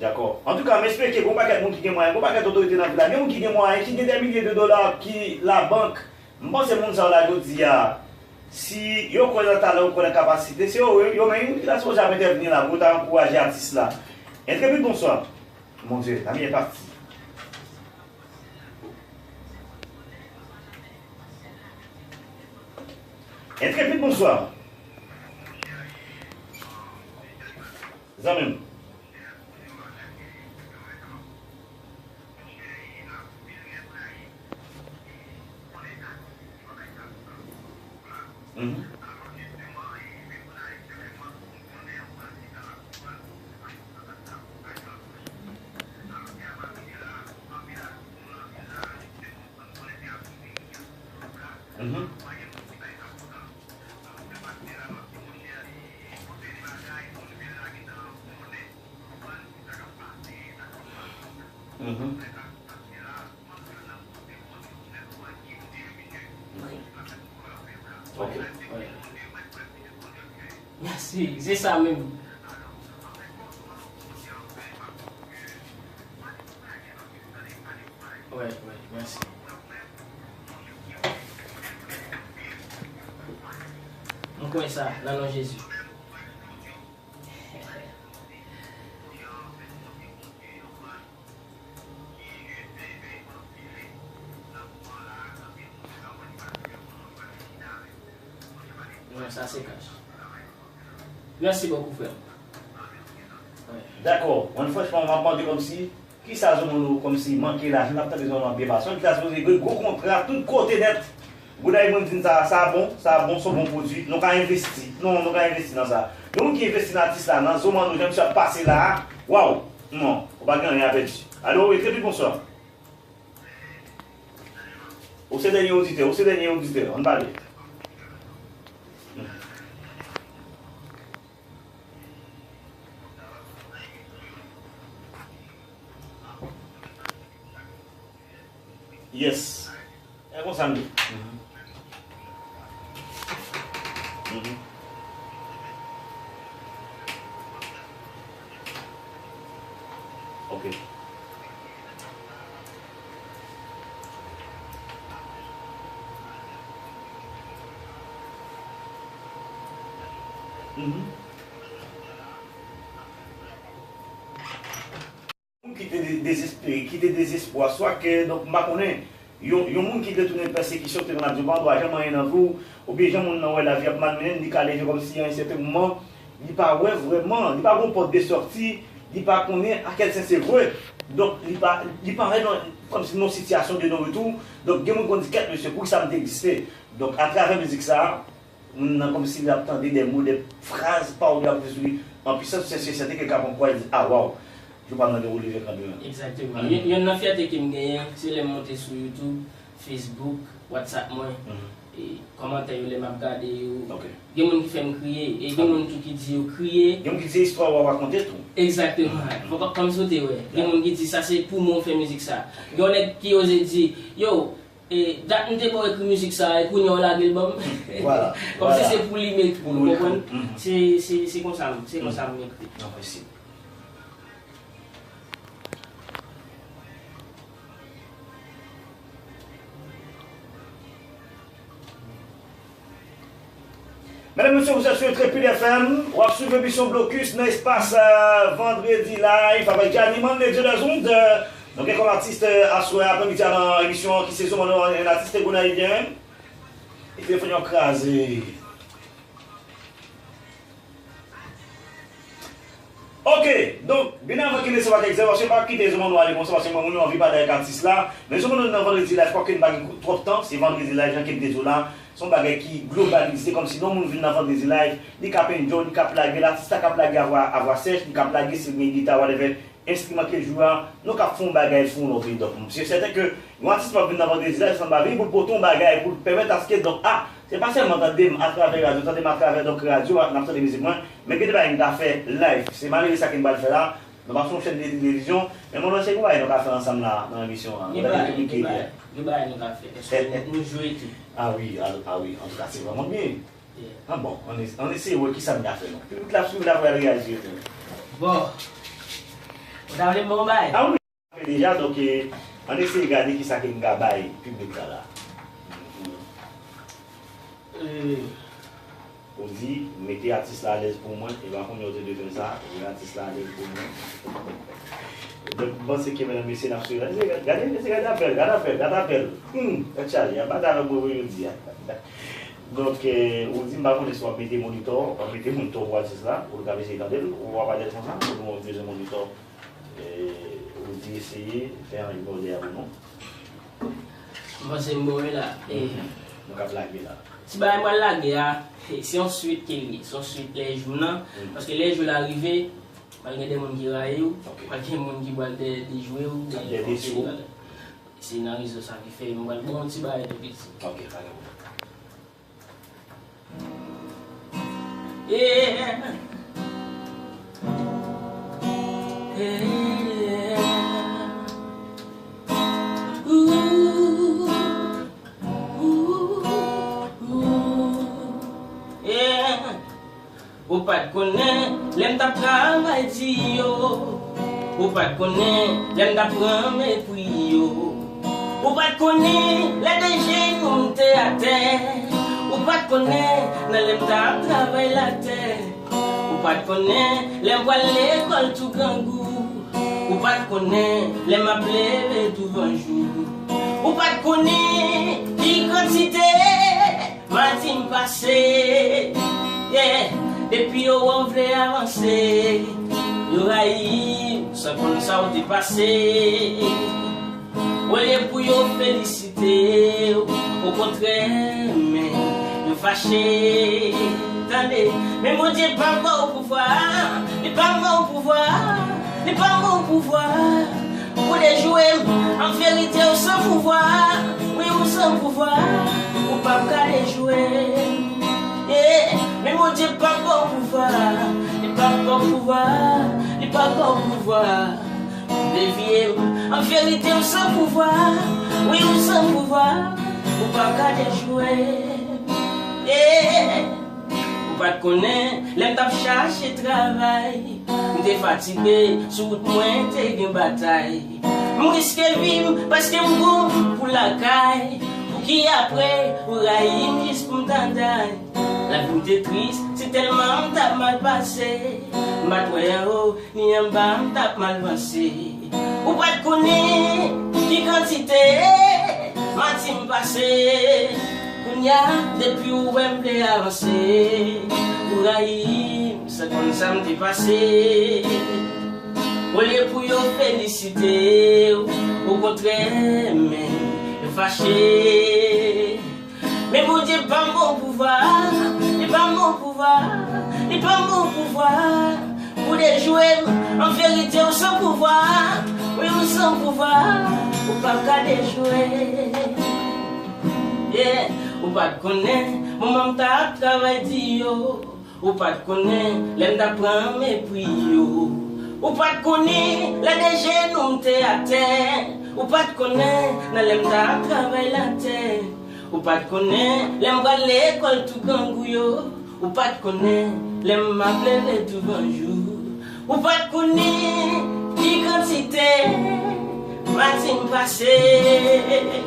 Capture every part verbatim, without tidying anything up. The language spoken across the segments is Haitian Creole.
Dakò. Antouka, m espere ke gon pakèt moun ki gen mwayen, gon pakèt otorite nan vil la, gen moun ki gen mwayen, ki gen dè milye de dola ki labank. M panse moun sa yo la jodi a, si yo kwè nan talan, yo kwè nan kapasite, se yo, yo menm ki ta sipoze ap entèvni la pou yo ta ankouraje atis la. Entrepid, bonswa. Mon Dieu, la mi è pati. Entrepid, bonswa. Zanmi m. Mhm. Mhm. Mhm. Ok. Mèsi, se sa menm. Wi, wi, mèsi. M kwè sa, nan non Jezi. Non, sa se kach. Mèsi bokou, frè m. Wi. Dakò. Mwen, franchman, m ap mande kòmsi, kisa Zomono kòmsi manke la, jan n ap tande Zomono ap byen pase. Ki ta sipoze gen gwo kontra tout kote nèt. Gouda Ibrahim di n sa, sa bon, sa bon, se yon bon pwodui. Nou ka envesti. Non, nou ka envesti nan sa. Yon moun ki envesti nan atis la, nan Zomono, jan misye ap pase la a, waw! Non, ou pa gen anyen a pèdi. Alo, Etrepid, bonswa. Ou se dènye oditè, ou se dènye oditè, ann pale. Yes. E konsa m ye. Mhm. Mhm. Ok. Mhm. Moun ki te de-, dezespere, ki te dezespwa, swa ke, donk, m pa konnen, yon, yon moun ki te tounen pèsekisyon, te konn ap di w pa gen dwa janm anyen nan vi w, oubyen jan moun nan wè lavi ap malmennen l, li ka leve kòmsi a yon sèten moman, li pa wè vrèman, li pa gon pòt de sòti, li pa konnen a kèl sen se vre. Donk, li pa, li pa wè nan, kòmsi nan yon sitiyasyon de non retou. Donk, gen moun konn di, kèt mesye, poukisa m te egziste? Donk, atravè mizik sa a, moun nan kòmsi l ap tande de mo, de fraz, pawòl yo ap di sou li an pisans, se, se sèten ke l ka pran kouraj, li di, a, waw, jou pa m nan dewoule vèk an demen. Egzakteman. Youn, youn nan fyète ke m genyen, se lè m monte sou YouTube, Facebook, WhatsApp mwen, e kòmantè yo lè m ap gade yo. Ok. Gen moun ki fè m kriye, e gen moun tou ki di yo kriye. Gen moun ki di se istwa w ap rakonte tou. Egzakteman. Fòk, kòmsi w te wè. Gen moun ki di sa se pou mwen w fè mizik sa. Gen yon nèg ki oze di, yo, E dat m te ba w ekri mizik sa a, e kounye a w lage l ban m. Vwala. Kòmsi se pou li m ekri, w konprann? Se, se, se konsa m, se konsa m ekri. Nan prensip. Medam, mesye, vous êtes sur Intrépide F M, w ap swiv emisyon Blocus nan espas, euh, Vendredi Live avèk Gianni Mann, le dieu des ondes. Nou gen kòm atis, euh, aswè aprèmidi a nan emisyon an ki se Zomono, un artiste gonaïvien. E telefòn yo kraze. Ok, donk, byen avan ke n resevwa kèk zè, paske m pa kite Zomono ale konsa, paske mwen, mwen anvi pale avèk atis la. Men Zomono nan Vendredi Live, kwake n pa gen twòp tan, se Vendredi Live, jan ke m te di w la. Se yon bagay ki globalize, kòmsi lè yon moun vin nan Vendredi Live, li k ap enjoy, li k ap lage, atis la k ap lage avwa, avwa sèch, li k ap lage si l gen gita, whatever, enstriman ke l jwe a, nou k ap fè yon bagay, fè yon lòt, donk, se sèten ke yon atis p ap vin nan Vendredi Live san l pa vini pou l pote yon bagay, pou l pèmèt aske, donk, a, se pa sèlman tande m atravè radyo, tande m atravè, donk, radyo a, n ap tande mizik mwen, men gen de bagay m ka fè live. Se malere sa ke m pral fè la, nou pa sou yon chèn de televizyon, men mwen panse gen bagay nou ka fè ansanm la, nan emisyon an. Gen bagay, gen bagay, gen bagay nou ka fè, paske nou, nou jwe tou. A wi, a, a wi, antouka, se vrèman byen. Ah bon, ann es-, ann eseye wè kisa n ka fè non. Piblik la ap swiv la pou y al reyaji yo tou. Bon. Sa vle bon bay. Fè deja, donk, eh, ann eseye gade kisa ke m ka bay piblik la la. Eh, Ou di, mete atis la alèz pou mwen, e pa konnen ou te bezwen sa, mete atis la alèz pou mwen. Donk, m panse ke medam mesye n ap swiv la. Gade, gade, gade apèl, gade apèl, gade apèl. Hmm, tèt chaje, a batay avèk mwen jodi a. Donk, eh, ou di, m pa konnen si w ap mete monitò, w ap mete monitò pou atis la, pou l ka eseye tande l, ou w ap alèz konsa, ou nou bezwen monitò. Eh, ou di eseye fè yon jimodè a pou nou. M panse m bon wi la. Eh, Nou k ap lage la. Ti bagay m pral lage a, eh, se yon swit ke li ye. Se yon swit lè jou nan. Paske lè jou la rive, pral gen de moun ki rayi w, Ok. Pral gen moun ki pral de, dejwe w, Ap dejwe w. Se nan rezon sa ki fè m pral bon yon ti bagay tou piti. Ok, pa gen pwoblèm. Yeah. Yeah. Ooh. Ooh. Ooh. Yeah. Ou pa t konnen lè m t ap travay di yo. Ou pa t konnen lè m t ap pran mepri yo. Ou pa t konnen lè de jenou m te atè. Ou pa t konnen nan lè m t ap travay latè. Ou pa t konnen lè m pral lekòl tou grangou. Ou pa t konnen lè m ap leve douvan jou. Ou pa t konnen ki kantite matin pase. Yeah. Depi yo wè w vle avanse, yo rayi w san konn sa w te pase. Olye pou yo felisite w, okontrè, men yo fache. Tande, men Bondye pa ba w pouvwa, li pa ba w pouvwa, li pa ba w pouvwa pou dejwe m. An verite, ou san pouvwa, wi, ou san pouvwa, ou p ap ka dejwe m. Yeah. Men Bondye pa ba w pouvwa, li pa ba w pouvwa, li pa ba w pouvwa. Devye m. An verite, ou san pouvwa. Wi, ou san pouvwa. Ou p ap ka dejwe m. Yeah. Ou pa t konnen lè m t ap chache travay. M te fatige, sou wout mwen te gen batay. M riske vi m paske m gou pou lakay. Pouki apre, ou rayi m jis pou m ta day. Lavi m te tris, se tèlman m t ap mal pase. M pa t wè anwo, ni anba m t ap mal vanse. Ou pa t konnen ki kantite matin m pase. Kounye a, depi ou wè m vle avanse, ou rayi m san konn sa m te pase. Olye pou yo felisite w, okontrè, men yo fache. Men Bondye ban m bon pouvwa, li ban m bon pouvwa, li ban m bon pouvwa pou dejwe m. An verite, ou san pouvwa, wi, ou san pouvwa, ou p ap ka dejwe. Yeah, ou pa t konnen moman m t ap travay di yo. Ou pa t konnen lè m t ap pran mepri yo. Ou pa t konnen lè de jenou m te atè. Ou pa t konnen nan lè m t ap travay latè. Ou pa t konnen lè m pral lekòl tou grangou yo. Ou pa t konnen lè m ap leve douvan jou. Ou pa t konnen ki kantite matin m pase.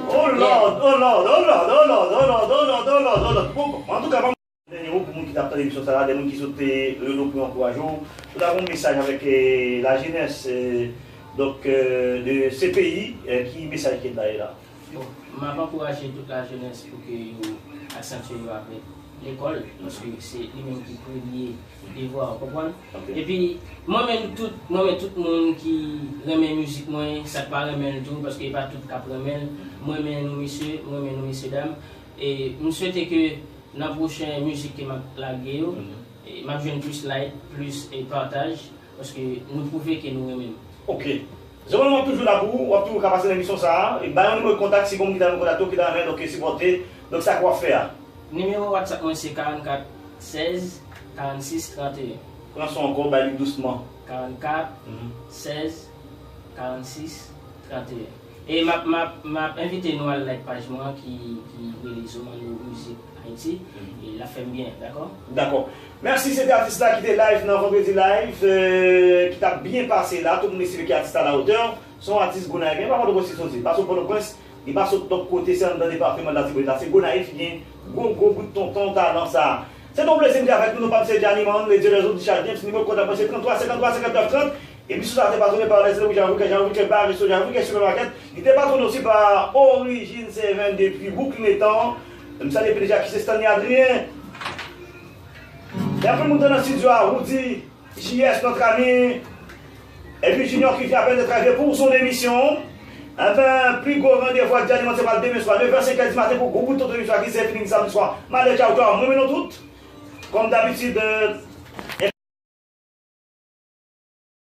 Oh Lord, oh Lord, oh Lord, oh Lord, oh Lord, oh Lord, oh Lord, oh Lord. Bon, antouka, pa m dènye mo pou moun ki t ap tande emisyon sa la, de moun ki sot te rele w pou yo ankouraje w. Ou ta gen yon mesaj avèk eh, lajenès eh, donk eh, de se peyi, eh, ki mesaj ke l bay la? Bon, m ap ankouraje tout lajenès pou ke yo aksantye yo avèk lekòl, paske se li menm ki premye devwa, w konprann? Epi, mwen menm tout, mwen menm tout moun ki renmen mizik mwen, sa k pa renmen l tou, paske e pa tout k ap renmen l. M renmen nou mesye, m renmen nou mesye dam. E m swete ke nan pwochen mizik ke m ap lage yo, e m ap jwenn plis like, plis e pataj, paske nou pwouve ke nou renmen m. Ok. Zewo nan w ap toujou la pou ou, w ap toujou ka pase nan emisyon sa a. E bay yon nimewo de kontak si gon moun ki ta renmen kontakte w, ki ta renmen donk sipòte donk sa ke w ap fè a. Nimewo WhatsApp mwen se karannkat sèz karannsis tranteyen. Pran son ankò, bay li dousman. Karannkat sèz karannsis tranteyen. E m ap, m ap, m ap envite nou al like paj mwen an ki, ki rele Zomando Music Ayiti, e l ap fè m byen, dakò? Dakò. Mèsi, se te atis la ki te live nan Vandredi Live, euh, ki t ap byen pase la. Tout moun estime ke atis la a la otè. Se yon atis Gonayiv, men pa Pòtoprens li soti. Li pa sot Pòtoprens, li pa sot lòt kote, se anndan depatman Latibonit la. Se Gonayiv ki gen gwo, gwo bout tonton talan sa a. Se te yon plezi m te avèk nou, non pa m se Djaniman, le dirèktè Richard James, nimewo kòd la mwen se trannntwa senkanntwa senkannnèf trant. Emisyon sa a te patwone pa Leslie Jean Rouquet, Jean Rouquet Bar Resto, Jean Rouquet Supermarket. Li te patwone osi pa Origine Seven depi Brooklyn Etan. M salye P D G a ki se Stanley Adrien. E anpil moun te nan estidyo a, Roody, J S, notre ami, epi Junior ki vyen apèn de trave pou son emisyon. Enben, pi gwo randevou ak Djaniman se pral demen swa, nevè, senkè di maten pou gwo bout tonton emisyon a ki se Feeling Samdi Swa. M ale, tchaw, tchaw, m renmen nou tout. Kòm dabitid, euh,